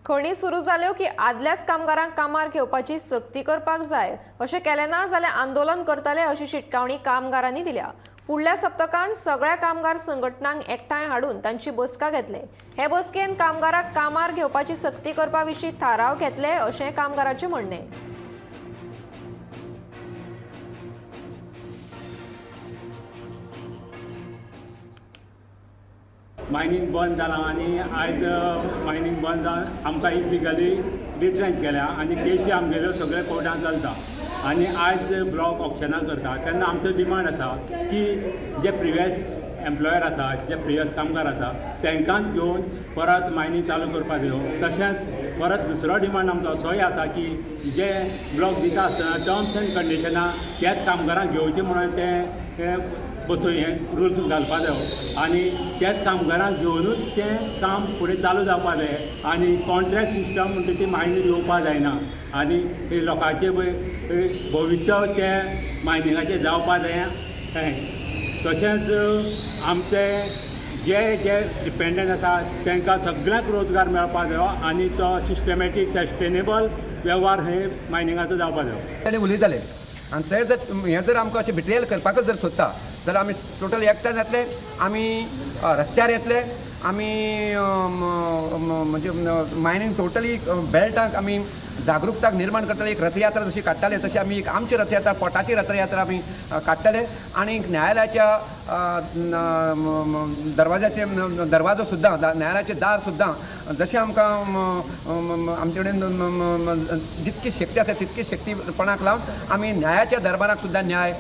खणी सुरू जाल्यो की आदल्याच कामगारांक कामार घेवपाची सक्ती करपाक जाय. अशें केलें ना जाल्यार आंदोलन करतले अशी शिटकावणी कामगारांनी दिल्या. फुडल्या सप्तकांत सगळ्या कामगार संघटनांक एकठांय हाडून तांची बसका घेतले. हे बसकेन कामगारांक कामार घेवपाची सक्ती करपा विशीं थाराव घेतले अशें कामगाराचें म्हणणें. मायनींग बंद जालां आनी आयज मायनींग बंद जावन आमकां इलिगली रिट्रेंच केल्या आनी केशी आमगेल्यो सगळे कोर्टान चलता आनी आयज ब्लॉक ऑक्शनां करता तेन्ना आमचो डिमांड आसा की जे प्रिवियस एम्प्लॉयर आसा, जे प्रिवियस कामगार आसा, तांकांच घेवन परत मायनींग चालू करपाक जायो. तशेंच परत दुसरो डिमांड आमचो असोय आसा की जे ब्लॉक दिता आसतना टर्म्स एंड कंडिशनां त्याच कामगारांक घेवचे म्हणून ते बसून हे रुल्स घालपा जायो आनी त्याच कामगारांक घेवनूच तें काम फुडें चालू जावपा जाय आनी कॉन्ट्रॅक्ट सिस्टम म्हणटा ती मायनींग येवपा जायना आनी लोकांचे पळय भविश्य ते मायनिंगाचें जावपा जाय हें. तशेंच आमचे जे जे डिपेंडंट आसा तांकां सगळ्यांक रोजगार मेळपा जायो आनी तो सिस्टमॅटीक सस्टेनेबल वेव्हार हे मायनिंगाचो जावपा जायो. ताणें उलयताले आनी ते जर हें जर आमकां अशें बिट्रेयल करपाकच जर सोदता जाल्यार आमी टोटल एकठांय जातले, आमी रस्त्यार येतले, आमी म्हणजे मायनींग टोटली बेल्टाक आमी जागृकताक निर्माण करतले. एक रथयात्रा जशी काडटाले तशी आमी एक आमची रथयात्रा, पोटाची रथयात्रा आमी काडटले आनी न्यायालयाच्या दरवाजाचे दरवाजो सुद्दां, न्यायालयाचे दार सुद्दां जशें आमकां आमचे कडेन जितकी शक्ती आसा तितकी शक्ती पणाक लावन आमी न्यायाच्या दरबाराक सुद्दां न्याय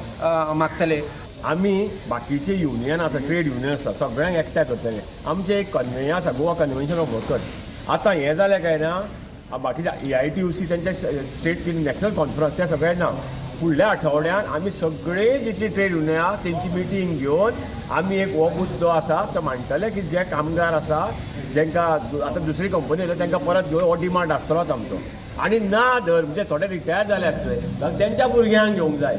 मागतले. आमी बाकीचे युनियन आसा, ट्रेड युनियन आसा, सगळ्यांक एकठांय करतले. आमचें एक कन्वेन आसा, गोवा कन्वेन्शन ऑफ वर्कर्स. आतां हें जालें काय ना, बाकीचे एआयटीयूसी तेंच्या स्टेट नॅशनल कॉन्फरन्स त्या सगळ्यांना फुडल्या आठवड्यान आमी सगळे जितली ट्रेड युनियन आहा तेंची मिटींग घेवन आमी एक हो मुद्दो आसा तो मांडटले की जे कामगार आसा जेंकां आतां दुसरी कंपनी येयल्या तेंकां परत घेवन हो डिमांड आसतलोच आमचो. आनी ना धर म्हणजे थोडे रिटायर जाले आसतले जाल्यार तेंच्या भुरग्यांक घेवंक जाय.